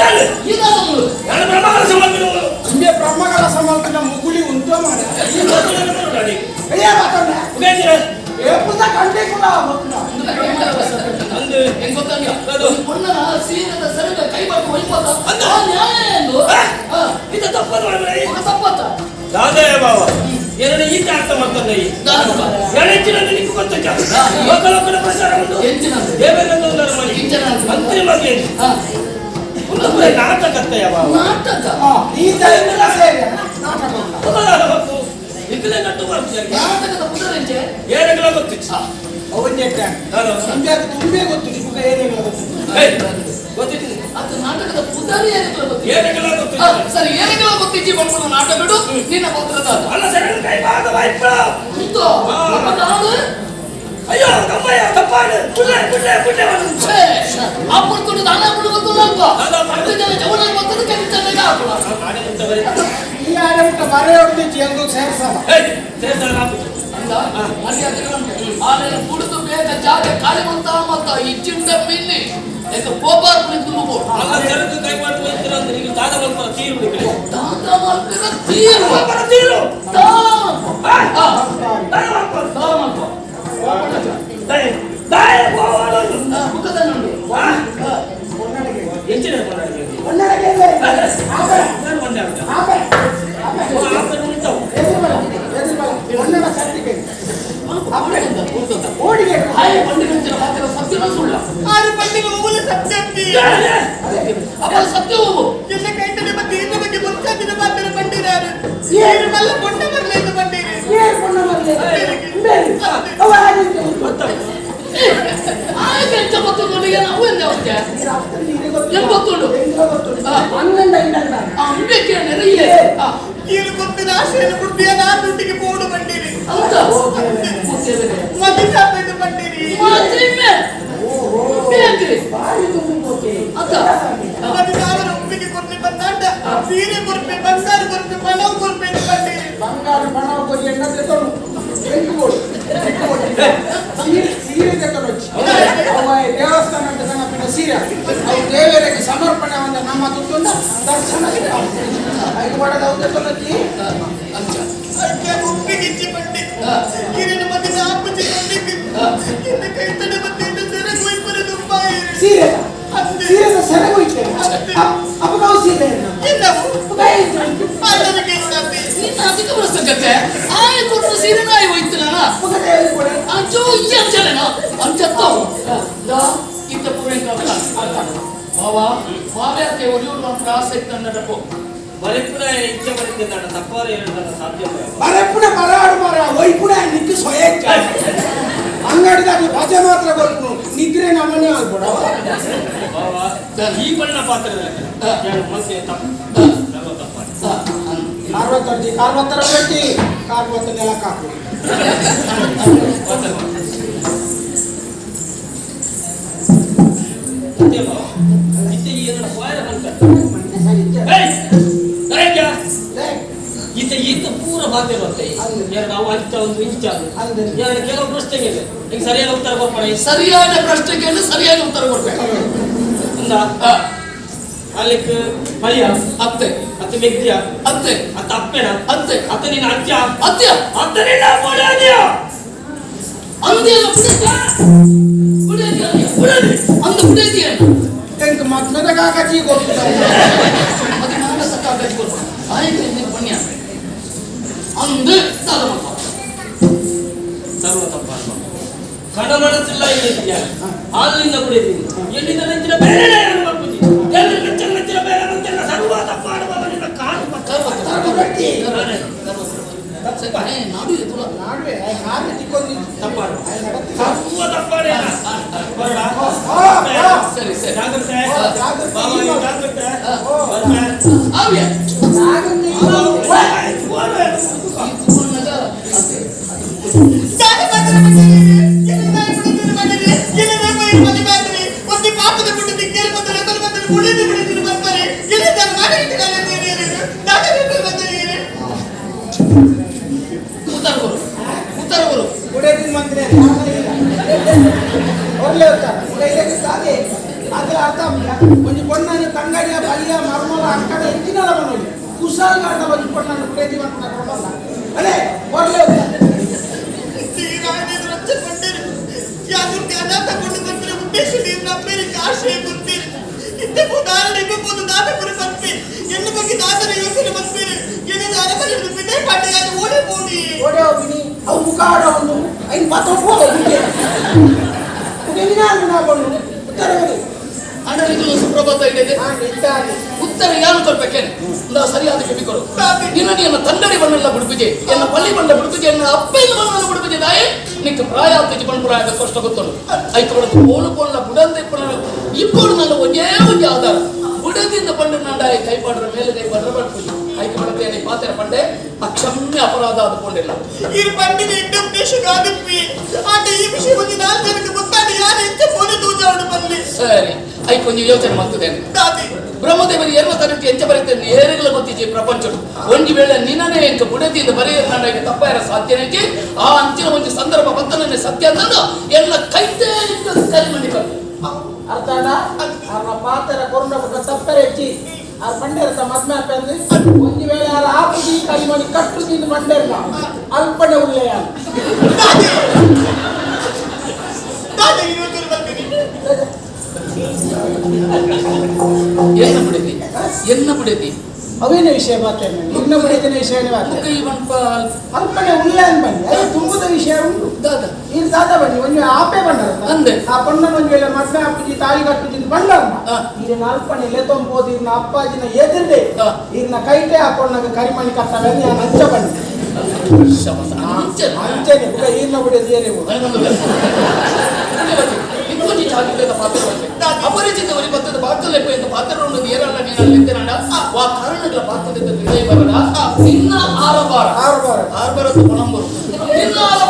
ಯಾರು? ಈದಾದ ಮುಳು. ನಾನು ಬ್ರಹ್ಮಕಲಶ ಮಾಡ್ತೀನಿ. ಇಂದೇ ಬ್ರಹ್ಮಕಲಶ ಮಾಡ್ತಿನ ಮುಗುಳಿ ಉಂಟು ಮಾಡ. ಈ ಗೊತ್ತಿಲ್ಲ ನೋಡಿ. ಅಯ್ಯ ಮಾತಂಡ. ಉಗೇಂದ್ರ. ಏಪುದ ಕಂಡೆ ಕೂಡ ಗೊತ್ತಿಲ್ಲ. ಒಂದು ಬ್ರಹ್ಮಕಲಶ. ಅಂದು ಹೆಂಗ್ ಗೊತ್ತಂಗ? ಅದು. ಈ ಪೊಣ್ಣನ ಸೀರೆದ ಸೆರಗ ಕೈ ಬಾರ್ದು ಒಯ್ಪದ. ಅಂದ. ಆ ನ್ಯಾಯ ಎಂದು. ಆ? ಆ, ಇದು ತಪ್ಪದು ಮಾಡ್ಬೇಡ. ಮಗ ತಪ್ಪತ್ತ. ದಾದಯ ಬಾವ ಎರಡು ಈತ ಅರ್ಥ ಮಾಡ್ತಾನೆ. ದಾದಪ್ಪ. ಎಳೆಚಿನ ನಿನಗೆ ಗೊತ್ತುಂಟ ಲೋಕ ಲೋಕದ ಪ್ರಚಾರ ಉಂಟು. ಎಂಚಿನಂತೆ? ದೇವೇಂದ್ರ ಮನೆ ಇಂಚಿನ ಅಂತೆ. ಮಂತ್ರಿ ಮಗೇನು ಆ, ಒಂದು ಪೂರ ನಾಟಕ ಅತ್ತಯ್ಯ ಬಾವ. ನಾಟಕ. ಈತ ಇಂದ್ರ ಸೇರಿ ನಾಟಕ ಉಂಟು. ಮೊದಲಾದ ಹೊತ್ತು ಇಕ್ಕಲೆ ನಟ್ಟು ಬರ್ತೀಯ. ನಾಟಕದ ಪುದರೆಂಚೆ? ಏರಗಳ ಗೊತ್ತಿತ್ತು. ಅವನ್ನೆಟ್ಟ. ನಾನು ತುಂಬೆ ತುಂಬೆ ಗೊತ್ತು ನಿಮಗೆ ಏರಿಯಾಗಳ ಗೊತ್ತು. ಏಯ್, ಗೊತ್ತಿತ್ತು. ಅದು ನಾಟಕದ ಪುದರ್ ಏನಿಲ್ಲ ಗೊತ್ತಿಲ್ಲ. ಏರಗಳ ಆ, ಗೊತ್ತಿತ್ತು. ಸರಿ, ಏನಿಲ್ಲ ಗೊತ್ತಿಜ್ಜಿ ಬಂದ್ಬಿಡು ನಾಟಕ ಬಿಡು ನಿನ್ನ ಪಾತ್ರದ ಅಲ್ಲ ಸರಿ ಕೈ ಬಾದ ವಾಯ್ಪ. ಉಂಟು ಆ. ನಮ್ಮ ನಾಡು. ಅಯ್ಯೋ ತಮ್ಮಯ್ಯ ತಪ್ಪಾಡು ಪುಳ್ಳೆ ಪುಳ್ಳೆ ಪುಳ್ಳೆ ಬಂದು. ಛೇ, ಆ ಪುರ್ತುಡು ದಾನ ಬಿಡು ಗೊತ್ತಿಲ್ಲ ಅಲ್ವಾ? ದಾನ. ಹತ್ತು ಜನ ಜವನ ಗೊತ್ತದ ಕೆಂಚನೆಗೆ ಹಾಕುವ. ನಾನೇ ಮುಂದೆ ಬರೀ. ಈ ಆಡೆ ಬಿಟ್ಟ ಬರೆ ಹೊಡೆದಿಚ್ಚಿ ಹೆಂಗು ಸೇರ್ಸಲ್ಲ. ಏಯ್, ಸೇರ್ಸಲ್ಲ ಹಾಕು. ಅಂದ ಮರ್ಯಾದೆ ಉಂಟು. ಆಮೇಲೆ ಕುಡಿದು ಬೇಗ ಜಾಗ ಖಾಲಿ ಮಂತ ಮತ್ತ ಈ ಚಿಂಡ ಮಿನ್ನಿ ಯಾಕ ಕೋಪಾರ್ ತುಂಬ. ಅಲ್ಲ ಸರಕು ಕೈ ಮಾಡ್ತು ಹೋಗ್ತೀರ ಅಂದ್ರೆ ಈಗ ದಾದ ಮಲ್ಪರ ತೀರು ಬಿಡಿ. ದಾದ ಮಲ್ಪಿರ ತೀರು. ಮಲ್ಪರ ತೀರು. ದಾನ ಮಲ್ಪ. ಆ, ಆ, ದಾದ ಮಲ್ಪ. ದಾನ ಮಲ್ಪ. ದಾಯ ದಾಯ ಹೋಗೋದು. ಆ, ಮುಖದಲ್ಲಿ ಉಂಟು. ಆ, ಆ, ಕನ್ನಡಕ್ಕೆ. ಎಂಚಿನ ಕೊಂಡಾಡಿಗೆ? ಕನ್ನಡಕ್ಕೆ ಇಲ್ಲ. ಆಪೆ. ನಾನು ಕೊಂಡಾಡ್ದೆ. ಆಪೆ. ಆಪೆ. ಓ, ಆಪೆ ಉಂಟವು. ಎದುರು ಬಲ, ಎದುರು ಬಲ. ಕನ್ನಡ ಸರ್ಟಿಫಿಕೇಟ್. ಆಪೆ ಉಂಟು, ಉಂಟು. ಓಡಿಗೆ. ಹಾಯ್ ಪಂಡಿತ ಮಾತ್ರ ಸತ್ಯನ ಸುಳ್ಳ? ಆರು ಪಂಡಿಗ ಓಲ ಸತ್ಯಂತಿ. ಯಾರೇ? ಅಪ್ಪ ಸತ್ಯ ಹೋಗು. ಎಲ್ಲ ಕೈತಲೆ ಮತ್ತೆ ಇನ್ನ ಬಗ್ಗೆ ಮುಂಚಾತಿನ ಪಾತ್ರ ಬಂಡಿರಾರು ಏಳು ಮಲ್ಲ ಪೊಣ್ಣ ಬರలేదు ಬಂಡೀರಿ. ಏರ್ ಪೊಣ್ಣ ಬರ್ಲಿ. ಬೇರೆ. ಅವ ಆಗಿದ್ದು. ಗೊತ್ತವು. ಆಯ್ತು, ಎಂತ ಗೊತ್ತು ಏನು ಅವು ಎಂದ ಅವಕ್ಕೆ? ನೀರು ಅಪ್ಪನಿಗೆ ನೀರೇ ಗೊತ್ತಿಲ್ಲ. ಏನ್ ಗೊತ್ತುಂಟು? ಎಂತ ಗೊತ್ತುಂಟು? ಆ. ಹನ್ನೊಂದು ಐದು. ಆ ಅಂಬೆಕ್ಕೆ ನೆರೆಯೇ ಆ, ಏನು ಗೊತ್ತಿನ ಆಶೆಯನ್ನು ಕೊಡ್ತೀಯ ನಾನು ದುಡ್ಡಿಗೆ ಪೋಡು ಬಂಡೀರಿ. ಅಂತ ಮದಿ ಸಾಪೆದು ಬಂಡೀರಿ. ಮಾತ್ರಿಮ್ಮೆ ಬೇಕ್ರಿ. ಬಾರಿ ತುಂಬು ಹೋಗಿ. ಅಂತ ಮದಿ ಸಾವಿರ ಒಪ್ಪಿಗೆ ಕೊರ್ಪೆ ಬಂದಾಂಡ ಸೀರೆ ಕೊರ್ಪೆ ಬಂಗಾರ ಕೊರ್ಪೆ ಪಣವು ಕೊರ್ಪೆ ಬಂಡೀರಿ. ಬಂಗಾರ ಪಣ ಕೊರಿ ಎಣ್ಣ ತೆತ್ತನು ಎಂಟು ಬೋಡು ಎಂಟು ಬೋಡು ಸೀರೆ ಸೀರೆ ತೆತ್ತನು ಅವ ದೇವಸ್ಥಾನ ಅಂತ ತನ್ನ ಸೀರೆ ಅವು ದೇವರಿಗೆ ಸಮರ್ಪಣೆ ಒಂದು ನಮ್ಮ ತುತ್ತುಂಡ ದರ್ಶನ ಐದು ಬಡದ ಅವು ತೆತ್ತನೊಚ್ಚಿ. ಅಂಚ. ಅಜ್ಜ ಒಪ್ಪಿಗೆ ಇಚ್ಚಿ ಬಂಡಿ ಕಿರಣ ಮದಿ ನಾಪುಜಿ ಬಂಡಿಗೆ ಎನ್ನ ಕೈತಲೆ ಮತ್ತೆ ಎನ್ನ ಸೆರೆ ಕುಯ್ಪುರ ದುಂಬಾಯಿರಿ. ಸೀರೆ ಅಂದೆ. ಸೀರೆ ಸೆರಗು ಇತ್ತೆ ಅಪ್ಪಗಾವು ಸೀರೆ ಎಲ್ಲವೂ ಆತನಿಗೆ ಸಾಧ್ಯ. ನಿನ್ನ ಅಧಿಕ ಪ್ರಸಂಗಕ್ಕೆ ಆಯ ಕೊಟ್ಟು ಸೀರೆ ನಾಯಿ ಹೋಯ್ತಿಲ್ಲ. ಕೊಡೆ. ಅಂಚು ಈ ಅಂಚಲೇನ ಅಂಚತ್ತೋ ದಾ ಇತ್ತ ಪೂರೈಕೆ ಬಾವ ಬಾವ್ಯಾಕೆ ಒಲಿಯುವ ಪ್ರಾಸ ಇತ್ತನ್ನಡಪೋ. ಬರೆಪುನ ಇಚ್ಛೆ ಬರೀತಿದ್ದಾನೆ ತಪ್ಪಾರು ಹೇಳಿದ ಸಾಧ್ಯ ಇಲ್ಲ. ಬರಪುಣ ಬರಾಡು ಮರ ಒಯ್ಪುಣ ನಿಕ್ಕು ಸ್ವಯಂ ಅಂಗಡಿದಾಗ ಭಜ ಮಾತ್ರ ಕೊಲ್ಪು ನಿದ್ರೆ ನಮ್ಮನೆ ಆಗ್ಬೇಡ. ಬಾವ ಈ ಬಣ್ಣ ಪಾತ್ರದಲ್ಲಿ ನಾನು ಮನಸ್ಸಿಗೆ ತಪ್ಪು ಸರ್ವ ತಪ್ಪಾಡಿ. ಕಾರ್ವತ್ತರ್ಜಿ ಕಾರ್ವತ್ತರ ಭೇಟಿ ಕಾರ್ವತ್ತ ನೆಲಕ್ಕೆ ಹಾಕು. ಸತ್ಯ ಬಾವ ಇತ್ತೆ ಈ ಏನೋ ವಾರ ಬಂತ. ಏಯ್ ದಯಕ್ಕೆ ಈತ ಈತ ಪೂರ ಬಾತೆ ಬರುತ್ತೆ ಎರಡು ನಾವು ಅಂಚ ಒಂದು ಇಂಚ. ಅಂದೆ. ಎರಡು ಕೆಲವು ಪ್ರಶ್ನೆಗೆ ನಿಂಗೆ ಸರಿಯಾದ ಉತ್ತರ ಕೊಡ್ಪಾಡ. ಸರಿಯಾದ ಪ್ರಶ್ನೆಗೆ ಸರಿಯಾದ ಉತ್ತರ ಕೊಡ್ಬೇಕು. ಅಂದ ಆ, ಅಲ್ಲಿಕ್ ಮಳಿಯ. ಅತ್ತೆ. ಅತ್ತ ಮೆಗ್ದಿಯ. ಅತ್ತೆ. ಅತ್ತ ಅಪ್ಪೆನ. ಅತ್ತೆ. ಅತ್ತ ನಿನ್ನ ಅಜ್ಜ. ಅತ್ಯ. ಅತ್ತ ನಿನ್ನ ಬುಡದಿಯ. ಅಂದೆಲ್ಲ ಬಿಡತಿ ಬಿಡತಿ ಅಂದ ಬಿಡತಿ. ಎಂಕ್ ಮದ್ಮೆದ ಕಾಕಜಿ ಗೊತ್ತು. ಅದು ನಾನು ಸಕ್ಕಾಗಲಿ ಕೊಡ್ಪ ಆಯ್ತು ನಿನ್ನ ಪುಣ್ಯ ಅಂದು ದಾದ ಮಲ್ಪ. ಸರ್ವ ತಪ್ಪ ಕಣ ಮನಸ್ಸಿಲ್ಲ ಇಲ್ಲ ಹಾಲಿನಿಂದ ಕುಡಿತೀನಿ ಎಲ್ಲಿಂದ ನಂಚಿನ ಬೇರೆ ಏನು ಮಾಡ್ತೀನಿ ಎಲ್ಲಿ ನಂಚಿನ ನಂಚಿನ ಬೇರೆ ನಂತೆಲ್ಲ ಸರ್ವ ತಪ್ಪ ಆಡುವಾಗ ನಿನ್ನ ಕಾಲು ನಾಡು ಎದುರ. ನಾಡುವೆ ಕಾಲು ತಿಕ್ಕೊಂದು. ತಪ್ಪಾಡು. ನಡತ್ತಿ. ಸರ್ವ ತಪ್ಪಾಡೇ ಬರಡ. ಸರಿ ಸರಿ. ಜಾಗ್ರತೆ. ಜಾಗ್ರತೆ. ಬಾಬಾ, ಜಾಗ್ರತೆ. ಬರ್ತೆ. ಆವ್ಯ. ಜಾಗ್ರತೆ. ಈ ಸುವರ್ಣದ ಅತ್ತೆ. ದಾನ ಪಾತ್ರ ಬಂಡೀರಿ ಎಲ್ಲ ನಾಯಿ ಬಿಡುತ್ತಿರು ಬಂಡೀರಿ ಎಲ್ಲ ನಾಯಿ ಮದಿ ಬಾತ್ರಿ ಒಂದು ಪಾಪದ ಬಿಟ್ಟು ದಿಕ್ಕೇರಿ ಬಂದರೆ ಎದುರು ಬಂದರೆ ಉಳಿದು ಬಿಡುತ್ತಿರು ಬರ್ತಾರೆ ಎಲ್ಲ ನಾನು ಮಾಡಿ ದಾನ ಬಂದಿರಿ. ಉತ್ತರ ಕೊರು, ಉತ್ತರ ಕೊರು. ಕುಡಿಯೋದಿನ ಮಂತ್ರಿ ಒಳ್ಳೆ ಉತ್ತರ ಇದಕ್ಕೆ ಸಾಧಿ ಅದರ ಅರ್ಥ ಒಂಜಿ ಪೊಣ್ಣನ ತಂಗಡಿಯ ಬಲಿ. ಅಳಿಯ ಮರ್ಮಲ ಅಕ್ಕಡ ಎಂಚಿನಲ ಬನ್ನೊಲಿ ಕುಸಾಲ್ ಗಾಂಡ ಬಂದು ಪಣ್ಣನ ಪ್ರೇತಿ ಮಾಡ್ಕೊಂಡ ಕ್ರಮಲ್ಲ ಅಲೇ ಬರ್ಲೇ. ಉದ್ದೇಶ ನಂಬೇರಿ ಆಶ್ರಯ ಕೊಡ್ತೀರಿ. ಇಂತೆ ಉದಾಹರಣೆ ಇಬ್ಬಬೋದು ದಾಟಪುರ ಬರ್ತೀರಿ ಎನ್ನು ಬಗ್ಗೆ ದಾಸರ ಯೋಚನೆ ಬರ್ತೀರಿ. ಎನ್ನು ಅರಮನೆ ಬಿದ್ದೆ ಪಟ್ಟೆಯಾಗಿ ಓಡಿ ಹೋಗಿ ಓಡೆ ಹೋಗಿನಿ. ಅವು ಮುಖಾಡ ಒಂದು ಐನ್ ಮಾತ ಹೋಗಿ ನಾ ಬಂದು ಉತ್ತರ ಬರಿ. ಅಣ್ಣ, ಸುಪ್ರಭಾತ ಇದೆ. ಹಾ, ಇದ್ದಾನೆ. ಉತ್ತರ ಏನು ಕೊಡ್ಬೇಕೇನೆ? ನಾವು ಸರಿಯಾದ ಕಿವಿ ಕೊಡು. ನಿನ್ನ ಎನ್ನ ತಂಡಡಿ ಬಣ್ಣಲ್ಲ ಬಿಡುಪಿಜೆ, ಎನ್ನ ಪಳ್ಳಿ ಬಣ್ಣ ಬಿಡುಪಿಜೆ, ಎನ್ನ ಅಪ್ಪೆಲ್ಲ ಬಣ್ಣಲ್ಲ ಬಿಡುಪಿಜೆ. ದಾಯಿ ನಿಕ್ಕ ಪ್ರಾಯ ಆತಜಿ ಬಣ್ಣ ಕಷ್ಟ ಗೊತ್ತುಂಡು. ಐತು ಬಡದು ಕೋಲು ಕೋಲ ಬುಡಂದೆ ಇಪ್ಪಡು. ನನ್ನ ಒಂದೇ ಒಂಜಿ ಆಧಾರ ಬುಡದಿಂದ ಪಂಡ ನಾಂಡಾಯ ಕೈ ಪಾಡ್ರ ಮೇಲೆ ಕೈ ಪಾಡ್ರ ಬಡ್ಪುಜಿ. ಐಕೆ ಬಡತೆ ಪಾತೆರ ಪಂಡೆ ಅಕ್ಷಮ್ಯ ಅಪರಾಧ ಆದುಕೊಂಡಿಲ್ಲ. ಈ ಪಂಡಿನ ಇಡ್ಡ ಉದ್ದೇಶ ಕಾದಿಪ್ಪಿ ಆಟ ಈ ವಿಷಯ ಒಂದು ನಾಲ್ಕು ಜನಕ್ಕೆ ಗೊತ್ತಾಡಿ ಯಾರು ಹೆಚ್ಚು ಪೋಲಿ ತೂಜಾಡು ಬರಲಿ. ಸರಿ, ಐಕ್ ಒಂಜಿ ಯೋಚನೆ ಮಾಡ್ತದೇನೆ. ದಾದಿ. ಬ್ರಹ್ಮದೇವರು ಎರ್ವ ತರಕ್ಕೆ ಎಂಚ ಬರೀತೇನೆ ಏರುಗಳ ಗೊತ್ತಿಜಿ ಪ್ರಪಂಚಡು. ಒಂಜಿ ವೇಳೆ ನಿನ್ನನೇ ಎಂಕ ಬುಡತಿಯಿಂದ ಬರೆಯ ತಪ್ಪಾರ ಸಾಧ್ಯನೇ. ಆ ಅಂಚಿನ ಒಂಜಿ ಸಂದರ್ಭ ಬತ್ತನೇ ಸತ್ಯ ಅಂದ ಎಲ್ಲ ಕೈತೇ ಕರಿ ಮಂಡಿ. ಅರ್ಥ ಅವ್ರ ಪಾತ್ರ ಕೊರೊಂಡ ಬೊಕ್ಕ ತಪ್ಪರೆ ಹೆಚ್ಚಿ ಆ ಪಂಡೇರ ಮದ್ಮೆ ಆಪಂದು ಒಂದು ವೇಳೆ ಆರ ಆಪುಜಿ ಕರಿಮಣಿ ಕಟ್ಟುದಿನ ಮಂಡೇರ್ನ ಅಲ್ಪನೆ ಉಲ್ಲೆಯ. ದಾದಿ, ದಾದಿ, ಯೋಚನೆ ಬರ್ತೀನಿ. ಎನ್ನ ಬುಡತಿ, ಎನ್ನ ಬುಡತಿ? ಅವೇನ ವಿಷಯ ಮಾತೇನೆ, ನಿನ್ನ ಬುಡತಿನ ವಿಷಯನೇ ಮಾತೇನೆ. ಬೊಕ್ಕ ಈ ಪನ್ಪ. ಅಲ್ಪನೆ ಉಲ್ಲೆ ಅಂದ್ ಬನ್ನಿ, ಅದು ತುಂಬುದ ವಿಷಯ ಉಂಟು. ದಾದ? ನೀನು ದಾದ ಬನ್ನಿ, ಒಂದು ಆಪೆ ಬಂಡರ. ಅಂದೆ. ಆ ಪಣ್ಣನ ಒಂದು ವೇಳೆ ಮದ್ಮೆ ಆಪುಜಿ ತಾಳಿ ಕಟ್ಟುಜಿ ಬಂಡರ್ನ ಈರಿನ ಅಲ್ಪನೆ ಲೆತ್ತೊಂಬೋದು ಇರ್ನ ಅಪ್ಪಾಜಿನ ಎದುರ್ದೆ ಇರ್ನ ಕೈಟೆ ಆ ಪಣ್ಣಗ ಕರಿಮಣಿ ಕಟ್ಟವೆ ನಾನು ಅಂಚ ಬನ್ನಿ. ಶಬಸ, ಅಂಚೆ. ಅಂಚನೆ ಬುಕ್ಕ ಈರ್ನ ಬುಡತಿ ಏನೇ. ಅಪರಿಚಿತ ಒರಿ ಬತ್ತದ ಬಾಕಲ್ ಎಂತ ಪಾತ್ರ ಉಂಡು ಏರಲ್ಲ ನೀನಲ್ಲಿ ಎತ್ತಿನಾಡ ವಾ ಕಾರಣಗಳ ಪಾತ್ರದಿಂದ ಹೃದಯ ಬರಡ ನಿನ್ನ ಆರಬಾರ. ಆರಬಾರ. ಆರಬಾರ ಪಣಂಬರು ನಿನ್ನ ಆರಬಾರ.